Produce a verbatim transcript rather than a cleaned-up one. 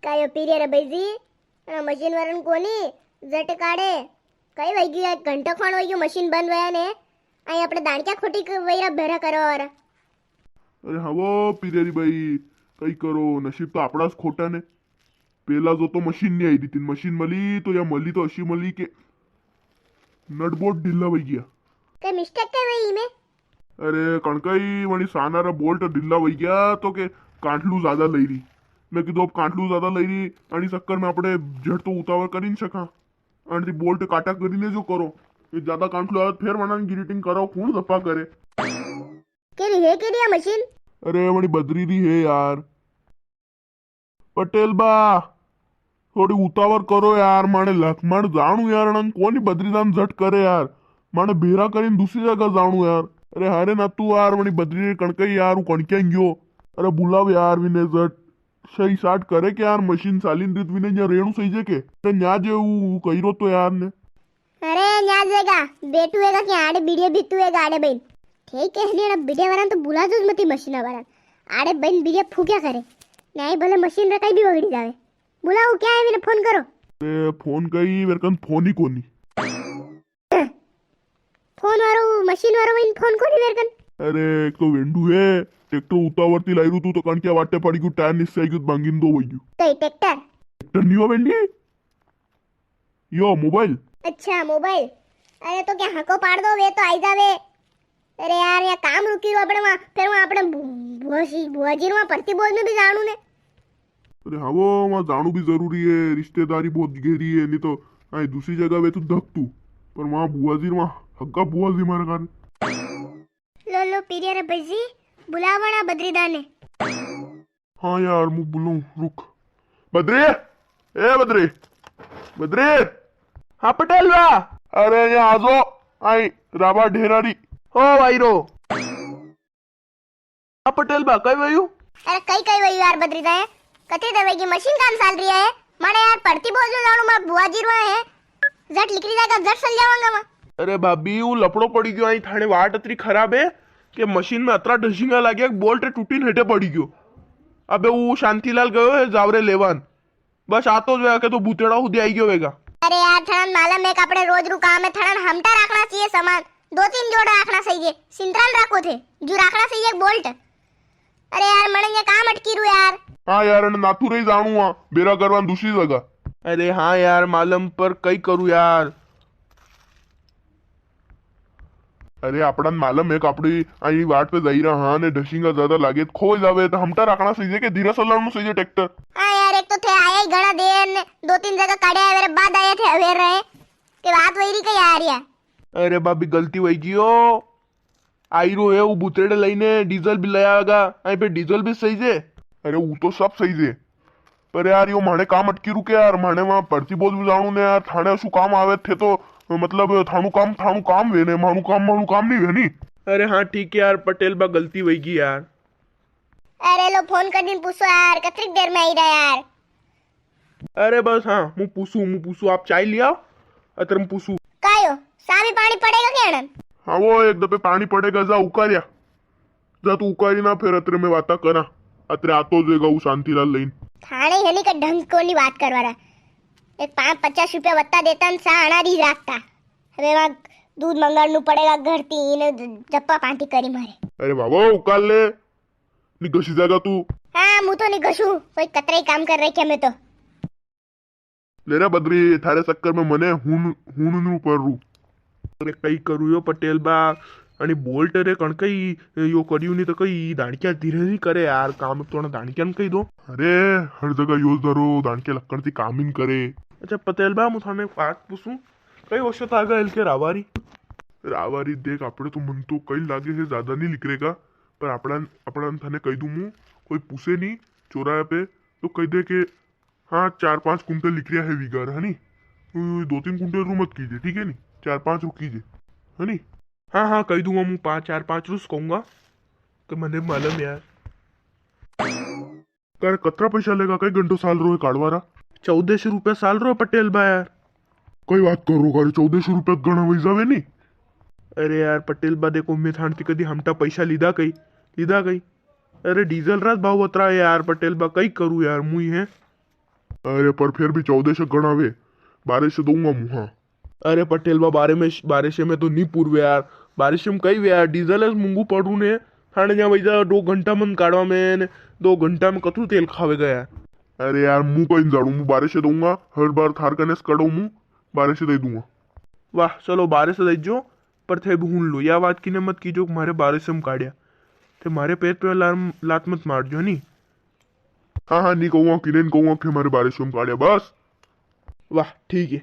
कायो पीरिया रे भाई जी, अरे मशीन वारन कोनी, जट काढ़े। कई वई गयो, एक घंटा खान वई गयो मशीन बंद वया ने। आई अपने दाणक्या खोटी क-, वैरा भरा करवा वारा। अरे हाँ वो पीरिया री भाई, कई करो, नसीब तो आपड़ा स खोटा ने। पेला जो तो मशीन नी आई री थी, मशीन मली तो या मली तो अशी मली के नट बोल्ट ढीला वई गया। कई मिस्टेक कई वई इमे? अरे कणकाई वणी साना रा बोल्ट ढीला वई गया तो के कांटलू ज्यादा लई री। मैं कीधो अब कांटलू ज्यादा लई री, अणी चक्कर में आपणे झट तो उतावल करी नी सका। अणी बोल्ट काटा करी ने जो करो, ये ज्यादा कांटलू आवत फेर वणा ग्रीटिंग कराओ, कौन दफा करे। के री है, के री है मशीन? अरे वणी बदरी री है यार। पटेल बा, थोड़ी उतावर करो यार, माने लखमण जाणू यार, अणंग कोनी बद्रीधाम झट करे यार, माने भेरा करीन दूसरी जगह जाणू यार। अरे हारे ना तू यार, वणी बद्री रे कणकई यार, वो कणक्या गयो। अरे बुलाव यार विने झट, सही साट करे के यार, मशीन सालिन रीत विने न्या रेणू सही जे के। अरे न्या जे वो कही रो तो यार ने। अरे न्या जेगा, बेटू वेगा के आड़े बीड़िया भीतू वेगा आड़े बहन। ठीक है, ने बीड़िया वाला तो बुला जो मती मशीन वाला। आड़े बहन बीड़िया फूक्या करे। न्याय भले मशीन रे कई भी बगड़ी जावे। बुलाओ, क्या है, मैंने फोन करो। ए, फोन कई, मेरे कन फोन ही कोनी। फोन वारो, मशीन वारो, इन फोन कोनी मेरे कन। अरे, एक तो वेंडू है, ट्रैक्टर उतावर ती लाई रू तू तो कण क्या वाटे पड़ी गयू, टायर निस्से गयू, भांगिन दो वई गयू। कई ट्रैक्टर? ट्रैक्टर नी हो वेंडी, यो मोबाइल। अच्छा, मोबाइल। अरे, तो क्या हको पाड़ दो, वे तो आई जावे। अरे यार, या काम रुकी रो अपने वहाँ, फिर वहाँ अपने भु-, भुआजी, भुआजी रे वहाँ परती बोज में भी जाणू ने। अरे हाँ, वो वहाँ जाणू भी जरूरी है, रिश्तेदारी बहुत गहरी है, नी तो आई दूसरी जगह वे तू धक तू, पर वहाँ बुआजी रे वहाँ हग्गा बुआजी मारे कारण। लो, लो, पीरिया रे भाईजी, बुलावणा बद्रीदा ने। हाँ यार, मु बुलाऊं, रुक। बद्री, ए बद्री, बद्री। हाँ पटेल बा। अरे यहाँ आजो, आई राबा ढेरारी। हो भाई रो। हाँ पटेल बा, कई वयू? अरे कई कई वयू यार बद्रीदा है। कतरी देर वई गी मशीन काम चाल री है। माने यार परती बोज में जाणू मार बुआ जी रे वहाँ है। झट लिकरी जागा, झट चल जावांगा मैं। अरे भाभी, वो लपड़ो पड़ी गयो, आई थाने वाट अतरी खराब है के मशीन में अतरा ढसींगा लाग्या के बोल्ट टूटी हेटे पड़ी गयो। अबे वो शांतिलाल गयो है जावरे लेवान, बस आतो ज वेगा के तो भूतेड़ा हुदी आई गयो वेगा। अरे यार, थणन मालूम है के अपने रोज रू काम है, थणन हमटा राखणा चाहिए सामान, दो तीन जोड़ राखणा चाहिए, सिंतरान राखो थे, जो राखणा चाहिए एक बोल्ट। अरे यार, मने ये काम अटकी रू यार। हाँ यार, अने नाथू रे जाणू हाँ, बेरा करवान दूसरी जगह। अरे हाँ यार, मालूम पर कई करू यार। अरे, आपणा ने मालूम है के आपणी आई वाट पे जाई रहा हाँ, ने ढसींगा ज्यादा लागे, तो खो जावे, तो हमटा राखणा सही है के धीरे चलावणू सही है ट्रैक्टर। हाँ यार, एक तो थे आया ही घणा देर ने, दो तीन जगह काढ़े आया, मेरे बाद आया थे अवेर रहे, के बात वही रही कई आ रही है। अरे भाभी, गलती वही गई हो। आई रो है वो बुतरेड़े लईने, डीजल भी ले आवेगा। आई पे डीजल भी सही जे। अरे, वो तो सब सही जे, पर यार, यो म्हाने काम अटकी रुके यार, म्हाने वहाँ परती बोज में जाणू ने यार, थाने असु काम आवे थे तो, मतलब, थाणू काम, थाणू काम वे ने, म्हाणू काम, म्हाणू काम नी वे नी। अरे हाँ, ठीक है यार, पटेल बा, गलती वही गई यार। अरे लो, फोन कर दिन पूछो यार, कतरीक देर में आई रहा यार। अरे बस हाँ, मु पूछू, मु पूछू, आप चाय लिया, अतर मु पूछू। कायो, सामी पाणी पड़ेगा क्या अणन? हाँ, वो एक दफे पाणी पड़ेगा, जा उकारिया। जा तू उकारी ना, फिर अतरे में बाता करा। अतरे आतो जेगा वो शांतिलाल लईन। थाने हनी का ढंग कोनी बात करवा रहा। एक पाँच पचास रुपया वत्ता देता न सा अनारी राखता। अबे वहाँ दूध मंगाड़नू पड़ेगा घर ती, इने जप्पा पांती करी मारे। अरे बाबा, उकार ले, नी घसी जागा तू। हाँ, मु तो नी घसू, कोई कतरे ही काम कर रखे मैं तो। ले रे बद्री, थारे चक्कर में मने हुन, हुन नु पर रू। अरे कई करू यो पटेल बा, अणी बोल्ट रे कणकई यो करियो नी तो कई दाणकिया धीरे नी करे यार, काम तो ना दाणकिया ने कही दो। अरे हर जगह यो धरो, दाणकिया लक्कड़ ती काम ही नी करे। अच्छा पटेल बा, मु थाने एक बात पूछूं, कई औसत आगा इनके रावारी? रावारी देख, आपणे तो मन तो कई लागे है, ज्यादा नी लिकरेगा, पर आपणा, आपणा थाने कही दूं मु, कोई पूछे नी चौराया पे, तो कही दे के हाँ, चार पांच कुंटल लिकरिया है वीघा रे, है नी? अ, दो तीन कुंटल रू मत कीजे, ठीक है नी? चार पांच रू कीजे, है नी? हाँ, हाँ, कही दूंगा, मु पाँच, चार पांच रू स कहूंगा, तो मने मालूम यार। कर कतरा पैसा लेगा, कई घंटो साल रो है काढ़वारा? चौदह सौ रुपया साल रो है पटेल बा यार। कई बात कर रो, कारे चौदह सौ रुपया तो घणा वही जावे नी। अरे यार पटेल बा, देखो, मैं थान ती कदी हमटा पैसा लीधा कई, लीधा कई? अरे डीजल रा भाव अतरा है यार पटेल बा, कई करू यार, मुई है। अरे पर फिर भी चौदह सौ घणा वे, बारह सौ दूंगा मूं, हाँ। अरे पटेल बा, बारह में, बारह सौ में तो नी पूरवे यार। बारह सौ में कई वे यार, डीजल है मूंगू पड़ू ने। थाने जा भाई जा, दो घंटा मन काढ़वा में ने, दो घंटा में कतरू तेल खावेगा यार। अरे यार, मूं कई जाणू, मूं बारह सौ दूंगा, हर बार थार कने से कढ़ू मूं, बारह सौ दे दूंगा। वाह, चलो बारह सौ दे जो, पर थे भी हुन लो, या बात किने मत कीजो कि म्हारे बारह सौ में काढ़िया। थे म्हारे पेट पे लार-, लात मत मार जो, नी? हाँ, हाँ, नी कहूँगा, किने नी कहूँगा कि म्हारे बारह सौ में काढ़िया, बस। वाह, ठीक है,